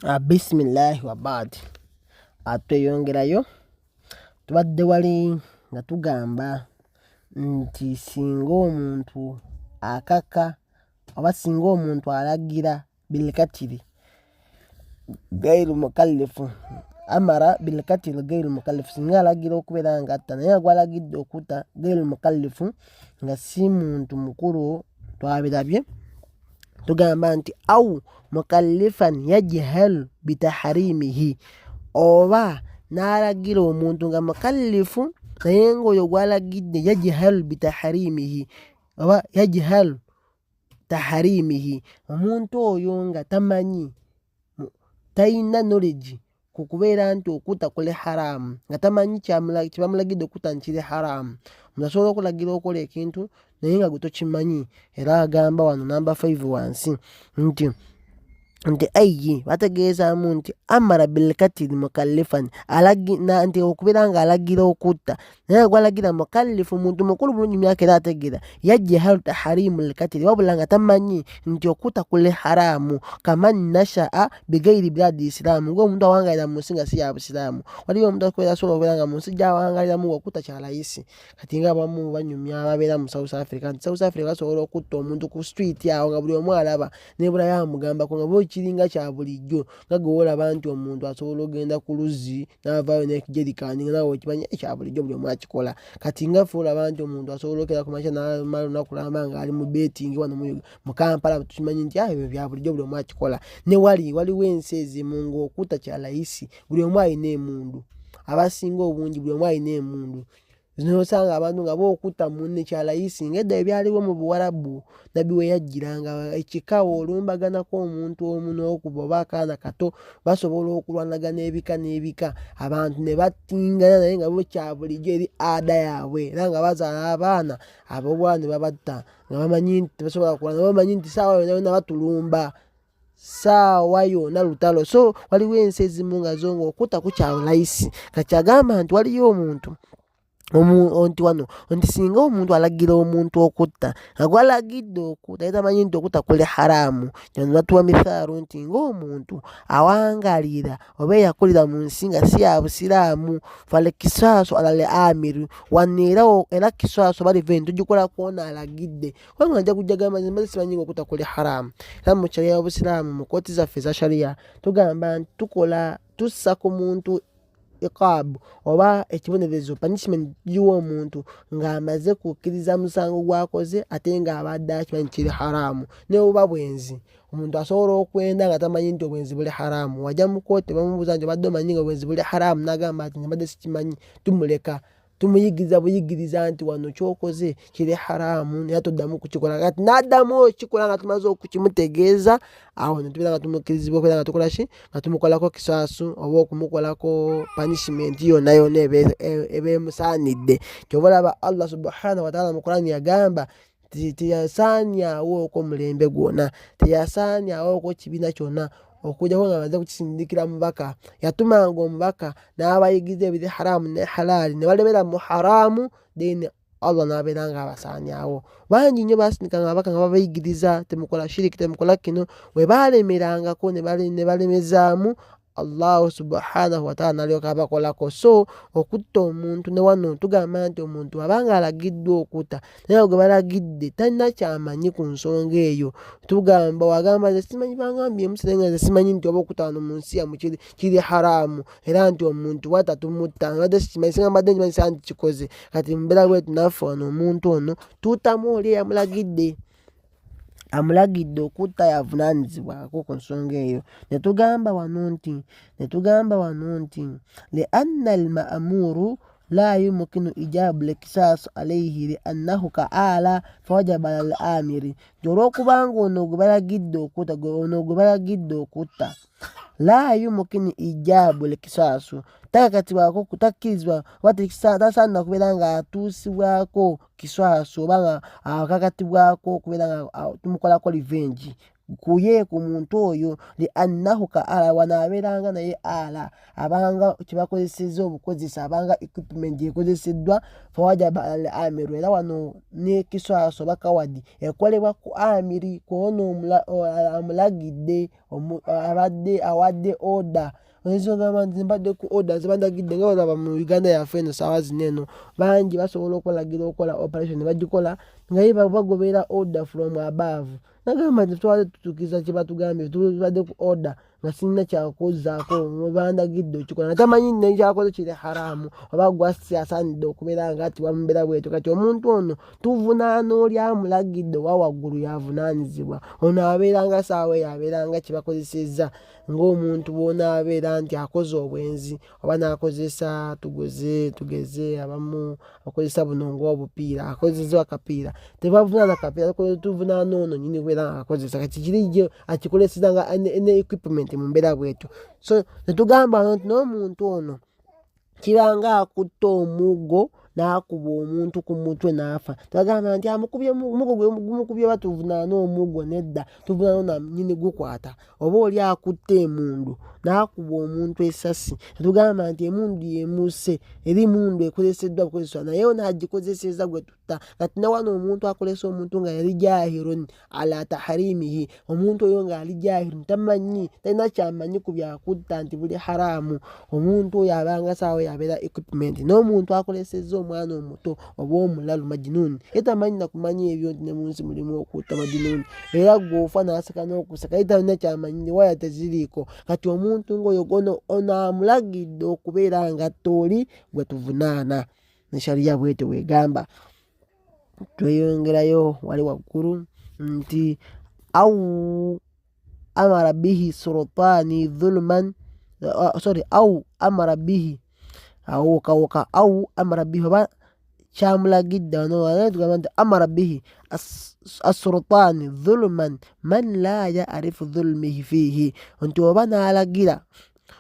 Ah, bisimillahi wabaadi ah, tweyongerayo tubadde wali nga tugamba nti singa omuntu akaka oba singa omuntu alagira bilkatiri gairu mukallifu amara bilkatiri gairu mukallifu singa alagira okubeera nga atta naye nga gwalagidde okutta gairu mukallifu nga si muntu mukulu twabirabye tugamba nti au mukallifan yajhalu bitaharimihi oba n'alagira omuntu nga mukallifu naye ngaoyo gwalagidde yajhalu bitaharimihi oba yajhalu taharimihi omuntu oyo nga tamanyi talina knowledge ku kubeera nti okutta kuli haraamu nga tamanyi kyebamulagidde okutta nti kiri haraamu. Omuntu asobola okulagira okola ekintu naye nga gwe tokimanyi era agamba wano namba 5 wansi nti nti ayi bategeezaamu nti amara bilkatili mukallifan nti okubeera nga alagira okutta naye nga gwalagira mukallifu muntu mukulu bulungi myaka era ategeera yajjahalu taharimu lkatili wabula nga tamanyi nti okutta kuli haramu kaman nashaa bigairi biladi isiraamu ngaomuntu awangalira mu nsi nga si ya busiraamu waliwo omuntu akubeera asobola okubeera nga mu nsi gyawangaliramu okutta kyalayisi kati nga abamu banyumya ababeera mu South Africa nti South Africa basobola okutta omuntu ku street awo nga buli omu alaba nebulayo amugambako nga bo kiringa kya bulijjo nga gwe wolaba nti omuntu asobola okugenda ku luzzi n'avaayo n'ekijerikaani nga nawe okimanyi ekya bulijjo buli omu akikola kati nga ffe olaba nti omuntu asobola okera ku makya n'amala olunaku lamba ng'ali mu beetingi wano mu Kampala tukimanyi nti ah, ebyo bya bulijjo buli omu akikola ne wali waliwo ensi ezimu ng'okutta kya layisi buli omu alina emundu abasinga obungi buli omu alina emundu nosanga abantu nga bookutta munne kyalayisi ng'edda ebyaliwo mu buwarabu nabbi we yajjiranga ekika olumbaganako omuntu omu n'okuba oba akaana kato basobola okulwanagana ebika n'ebika abantu ne battingana naye nga bo kya bulijjo eri ada yaabwe era nga bazaala abaana ab'obwala ne babatta nga bamanyi nti tebasobola kulwana bamanyi nti saawa yona yona batulumba saawa yona lutalo so waliwo ensi ezimu nga zo ngaokutta kukyalayisi kati agamba nti waliyo omuntu nti wano nti singa omuntu alagira omuntu okutta nga gwalagidde okutta ye tamanyi nti okutta kuli haramu kyano batuwa mithaalu nti ng'omuntu awangalira oba eyakulira mu nsi nga si ya busiraamu falekisaaso alal amiru wano era era kisaaso baliva enti tugikola kwona alagidde kubanga ajja kujja gamba nze mbaze simanyi nga okutta kuli haramu era mu sharia y'obusiraamu mu kooti zaffe eza sharia tugamba nti tukola tussa ku muntu iqab oba ekibonerezo punishment giwa omuntu ng'amaze kukkiriza musango gwakoze ate ng'abadde akimanyi kiri haramu ne buba bwenzi omuntu asobola okwenda nga tamanyi nti obwenzi buli haramu wajja mu kooti bamubuuza nti obadde omanyi nga obwenzi buli haramu n'agamba nti mbadde sikimanyi tumuleka tumuyigiriza buyigiriza nti wano kyokoze kiri haramu naye toddamu kukikola kati n'addamu okikola nga tumaze okukimutegeeza awo netubeera nga tumukkirizibwa okubeera nga tukola ki nga tumukolako kisaasu oba okumukolako punishment yonna yonna eba emusaanidde kyova olaba allah subhanahu wataala mu kurani yagamba teyasaanyawooko omulembe gwona teyasaanyawooko kibiina kyonna okujjako nga amaze kukisindikira mubaka yatumanga omubaka n'abayigiriza ebiri haramu ne halaali ne balemera mu haramu then allah n'abeera nga abasaanyawo bangi nnyo basindikanga ababaka nga babayigiriza temukola shiriki temukola kino we baalemerangako ne balemezaamu allahu subhanahu wataala nalyoka abakolako so okutta omuntu ne wano tugamba nti omuntu abanga alagiddwa okutta naye gwe balagidde talina kyamanyi ku nsonga eyo tugamba wagamba nze simanyi bangambye musire nga nze simanyi nti oba okutta wano mu nsi yamu kiri kiri haramu era nti omuntu wata tumutta mbadde sikimanyi singa mbadde nkimanyi saa nti kikoze kati mbeera bwetu naffe wano omuntu ono tuutamu oli eyamulagidde amulagidde okutta yavunaanyizibwako ku nsonga eyo ne tugamba wano nti ne tugamba wano nti lianna almamuru la yumkinu ijabu lkisaasu alaihi liannahu kaala fawajaba ala lamiri nti olwokubanga ono gwe balagidde okutta ono gwe balagidde okutta la yumkinu ijabu lkisaasu takakatibwako takkirizibwa oba tasaanira kubeera nga atuusibwako kiswaso oba nga akakatibwako okubeera nga tumukolako revenge. Kuye ku muntu oyo li annahu ka ala, wano abeeranga naye ala abanga kyebakozesezza obukozesa, abanga equipment ekozeseddwa. Fawajaba al amiru, era wano nekiswaso oba kawadi ekolebwa ku amiri, kwono amulagidde, abadde awadde order. Oyinza ogamba nti mbadde ku order zebandagidde, nga olaba mu Uganda yaffe eno saawa zino eno bangi basobola okulagira okukola operation ne bagikola nga ye bagobera order from above. Nagamba nti twali tutuukiriza kye batugambye, tubadde ku order nga sirina kyakuzaako, bandagidde okikola nga tamanyi nekyakoze kiri haramu oba gwasi asaanidde okubeera nga ati wamubeera bwetyo. Kati omuntu ono tuvunaana oli amulagidde owa waggulu yavunaanyizibwa, ono abeera nga saawa eyo abeera nga kyebakozesezza, ng'omuntu bw'onaabeera nti akoze obwenzi oba n'akozesa tugoze tugeze abamu akozesa buno ng'obupiira, akozesa akapiira, tebavunaana kapiira, tuvunaana ono nyini kubeera nga akozesa. Kati kiri gye akikoleseza nga ne equipment mu mbeera bwetyo. So netugamba nti n'omuntu ono kibanga akutte omuggo n'akuba omuntu ku mutwe n'afa, tebagamba nti amukubye omuggo gwe gumukubye oba tuvunaane omuggo, nedda, tuvunaana ono nyini gukwata. Oba oli akutte emundu n'akuba omuntu esasi, netugamba nti emundu yemusse, eri mundu ekozeseddwa bukozesebwa naye ono agikozesezza gwe tutta. Kati nawano omuntu akolesa omuntu nga yali jahirun ala taharimihi, omuntu oyo ng'ali jahirun, tamanyi, talina kyamanyi ku byakutta nti buli haramu, omuntu oyo abanga saawa yabeera equipment. N'omuntu akolesezza omwana omuto oba omulalu majinuni, ye tamanyi nakumanya ebyo nti ne mu nsi mulimu okutta majinuni, era gwe ofa n'aseka n'okuseka, ye talina kyamanyi, waya teziriiko. Kati omuntu ng'oyo ono ono amulagidde okubeera nga tooli gwe tuvunaana, ne shariya bwetyo bwegamba. Tweyongerayo wali waggulu nti au amara bihi sultani dhulman, sorry, au amara bihi awokawoka, au amara bihi oba kyamulagidde wano tugamba nti amara bihi assultani dhulman man la yarifu dhulmihi fiihi, nti oba n'alagira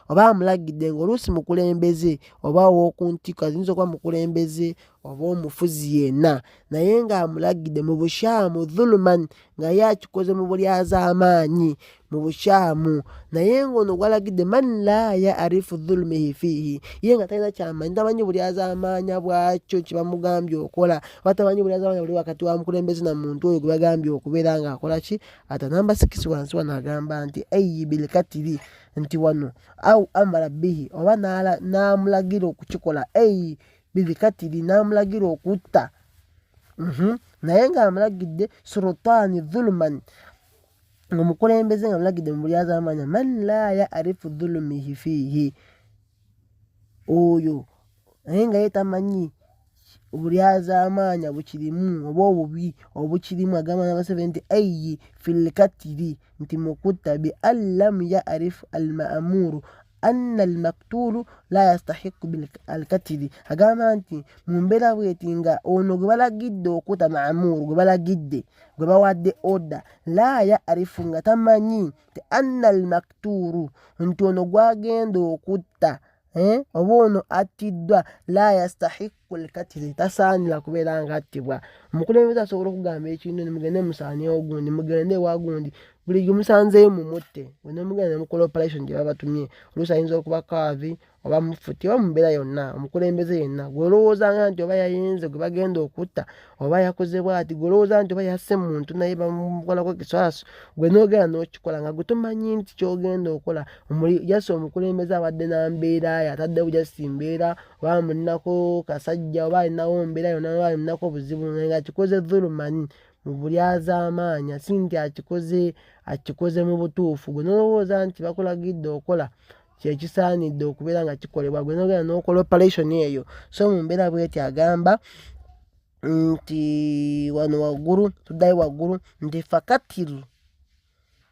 oba amulagidde ng'oluusi mukulembeze oba ow'oku ntikko, ayinza okuba mukulembeze oba omufuzi yenna, naye ng'amulagidde mu bukyamu dhuluman, nga ye akikoze mu bulyazaamaanyi mu bukyamu, naye ng'ono gw'alagidde man la yarifu dhulumihi fiihi, ye nga talina kyamanyi, tamanyi bulyazaamaanya bwakyo kye bamugambye okola, oba tamanyi bulyazaamaanya buli wakati wa mukulembeze na muntu oyo gwe bagambye okubeera ng'akola ki. Ate namba 6 wansi wano agamba nti ayi bilkatiri, nti wano au amara bihi oba n'amulagira okukikola, ayi bilkatiri n'amulagira okutta, naye ng'amulagidde sultani dhuluman, ng'omukulembeze nga amulagidde mu bulyazaamaanya man la yarifu dhulumihi fiihi, oyo naye nga ye tamanyi obulyazaamaanya bukirimu oba obubi obukirimu. Agamba namba 7 nti ayi filkatiri, nti mukutta bi an lam yarif almamuru anna almaktulu la yastahiku alkatiri, agamba nti mu mbeera bweti nga ono gwe balagidde okutta, mamuru gwe balagidde, gwe bawadde order, la yarifu nga tamanyi nti anna almaktulu, nti ono gwagenda okutta oba ono attiddwa, la yastahiku alkatiri, tasaanira kubeera nga attibwa. Omukulembeze asobola okugamba ekintu nti mugende musaanyewo gundi, mugende ewa gundi, buli gwe musanzeeyo mumutte, bwe mugenda ne mukola operation gye babatumye. Oluusi ayinza okuba kaavi oba mufuti oba mu mbeera yonna, omukulembeze yenna gwe olowoozanga nti oba yayenze gwe bagenda okutta oba yakoze bw'ati, gwe olowooza nti oba yasse muntu naye bamukolako kiswaso, gwe n'ogenda n'okikola nga gwe tomanyi nti ky'ogenda okola jasi omukulembeze abadde na mbeera ye, ataddewo jasi mbeera oba amulinako kasajja oba alinawo mbeera yonna oba alinako obuzibu, naye ng'akikoze dhulumani mu bulyazaamaanya, si nti akikoze mu butuufu. Gwe n'olowooza nti bakulagidde okola kyekisaanidde okubeera nga kikolebwa, gwe n'ogenda n'okola operation eyo. So mu mbeera bw'eti agamba nti wano waggulu tuddayo waggulu nti fakatiru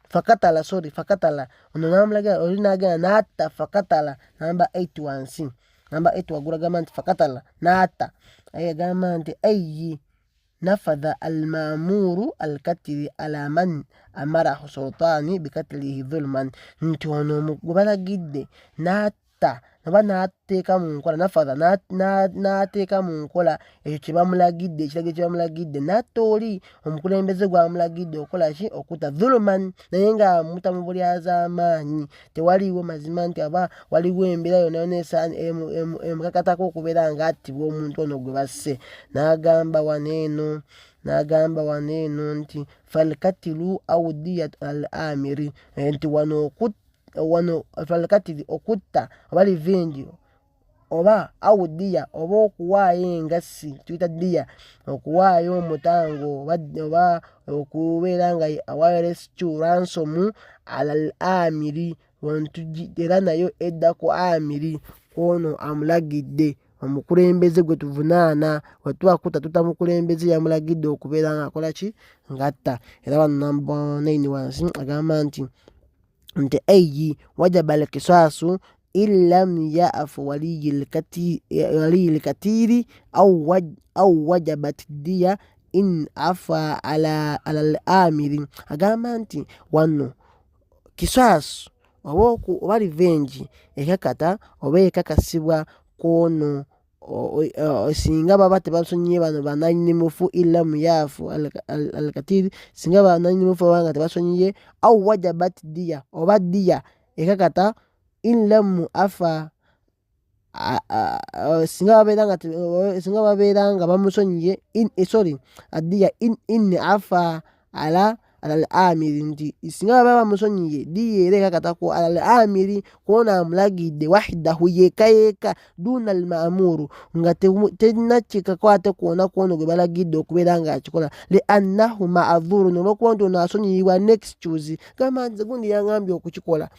fakatala, sorry, fakatala, ono n'amulagira oli n'agenda n'atta fakatala, namba 8 wansi, namba 8 waggulu agamba nti fakatala n'atta, aye agamba nti ayi nafadha almamuru alkatiri ala man amarahu sultani bikatilihi dhulman, nti ono gwe balagidde n'atta Oba n'ateeka mu nkola nafadha n'ateeka mu nkola ekyo kye bamulagidde, ekiragiro kye bamulagidde, n'atta oli omukulembeze gw'amulagidde okukola ki? Okutta dhuluman, naye nga amuta mu bulyazaamaanyi. Tewaliiwo mazima nti aba waliwo embeera yonna yonna emukakatako okubeera nga attibwa omuntu ono gwe basse. N'agamba wano eno, n'agamba wano eno nti falkatilu au diyat al amiri, nti wano okutta, wano falkatili okutta oba livingi oba au diya oba okuwaayo engassi, tuyita diya, okuwaayo omutango oba okubeera nga awaayo rescue ransom alal amiri, era nayo edda ku amiri kwono amulagidde omukulembeze gwe tuvunaana. Bwe tuba kutta tuta mukulembeze yamulagidde okubeera nga akola ki? Ng'atta. Era wano namba 9 wansi agamba nti ayi wajaba alkisaasu in lam ya'fu waliyil katiri au wajabat diya in afa ala al-amiri. Agamba nti wano kisaasu oba revenge ekakata oba ekakasibwa kwono singa baba tebasonyiye bano bananyini mufu, illa muyafu alkatiri, singa bananyini mufu baba nga tebasonyiye, au wajabat diya oba diya ekakata in lam afa, singa babeera nga bamusonyiye, sorry, adiya in afa ala al amiri, nti singa baba bamusonyiye diya era ekakatako ala al amiri kwona amulagidde wahidahu yekka yekka duna al maamuru, nga terina kikakwate kwona kwono gwe balagidde okubeera nga akikola, li annahu maadhurun, olwokuba nti ono asonyiyibwa n'excuse, gamba nti gundi yangambye okukikola,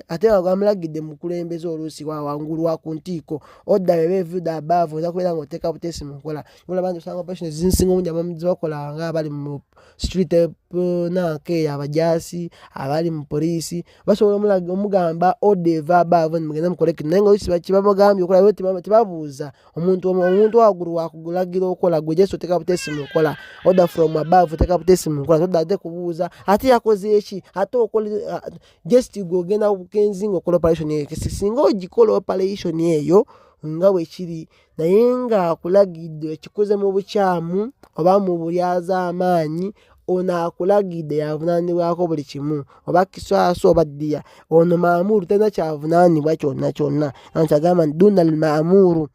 ate nga gwamulagidde mukulembeze oluusi wawangulu wa ku ntiiko odda bebe evudde abaavu oza kubeera nga oteeka buteesi mu nkola. Olaba nti osanga operation ezisinga obungi abamu zebakola nga abali mu street nanka eyo abajaasi abali mu poliisi basobola omugamba odda eva abaavu mugende mukole kino, naye nga oluusi kibamugambye okola tebabuuza omuntu omuntu waggulu wakulagira okola, gwe just oteeka buteesi mu nkola, order from above oteeka buteesi mu nkola, todda ate kubuuza ate yakoze eki, ate okola just gwe ogenda bugenzi ng'okola operation eyo. Singa ogikola operation eyo nga bwe kiri, naye ng'akulagidde ekikoze mu bukyamu oba mu bulyazaamaanyi, ono akulagidde yavunaanibwako buli kimu, oba kisaasu oba ddiya. Ono maamuru talina kyavunaanibwa kyonna kyonna. Anti agamba nti duna al-maamuru,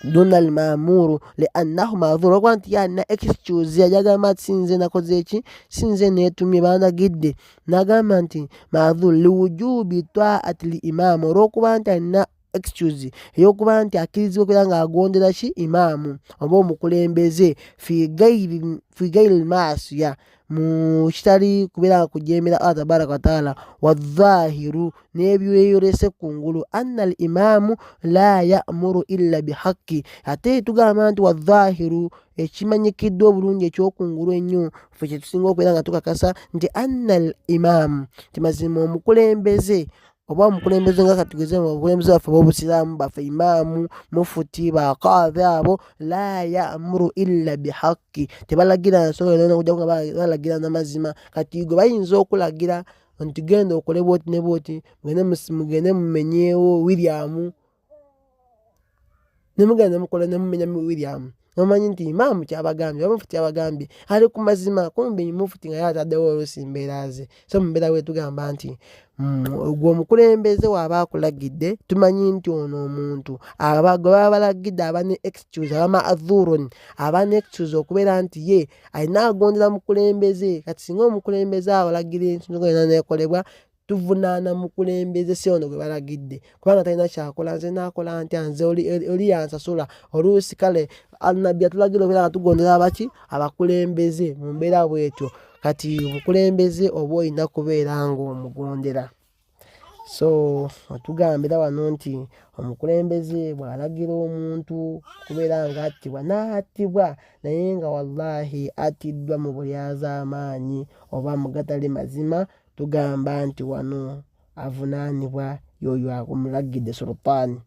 duna al-maamuru liannahu maadhur, olwokuba nti ye alina excuse yagamba nti sinze nakoze eki, sinze neetumye bandagidde. N'agamba nti maadhur liwujubi taati li imaamu, olwokuba nti alina excuse ey'okuba nti akkirizibwa okubeera ng'agondera ki imaamu oba omukulembeze fi gairi lmaasiya, mu kitali kubeera nga kujeemera Allah tabaraka wataala. Wadhahiru, n'ebyeyolese kungulu, anna al imaamu la yamuru illa bihaqi, ate tugamba nti wadhahiru ekimanyikiddwa obulungi ekyokungulu ennyo ffe kye tusinga okubeera nga tukakasa nti anna al imaamu, nti mazima omukulembeze oba omukulembeze nga katugeze obukulembeze bwaffe obw'obusiraamu baffe imaamu, mufuti, baqaadhi abo la yamuru illa bihaqi, tebalagira nsonga yonna okujjako nga balagira n'amazima. Kati gwe bayinza okulagira nti genda okole bwoti ne bwoti, mugende mumenyeewo William, ne mugenda ne mukola ne mumenya William, nomanyi nti imaamu kyabagambye oba mufuti kyabagambye ali ku mazima, kumbe mufuti nga ye ataddewo oluusi mbeera ze. So mu mbeera bwe tugamba nti gwe omukulembeze w'aba akulagidde, tumanyi nti ono omuntu gwe baba balagidde aba ne excuse, aba maadhurun, aba ne excuse okubeera nti ye alina agondera mukulembeze. Kati singa omukulembeze awalagira ensonga yonna n'ekolebwa, tuvunaana mukulembeze si ono gwe balagidde, kubanga talina kyakola. Nze naakola ntya? Nze oli yansasula. Oluusi kale Nabbi atulagira okubeera nga tugondera abaki abakulembeze mu mbeera bw'etyo. Kati omukulembeze oba olina kubeera ng'omugondera. So otugambira wano nti omukulembeze bw'alagira omuntu kubeera ng'attibwa n'attibwa, naye nga wallahi attiddwa mu bulyazaamaanyi oba mu gatali mazima, tugamba nti wano avunaanibwa y'oyo amulagidde sultaani.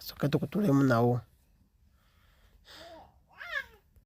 Soka tukutulemu nawo.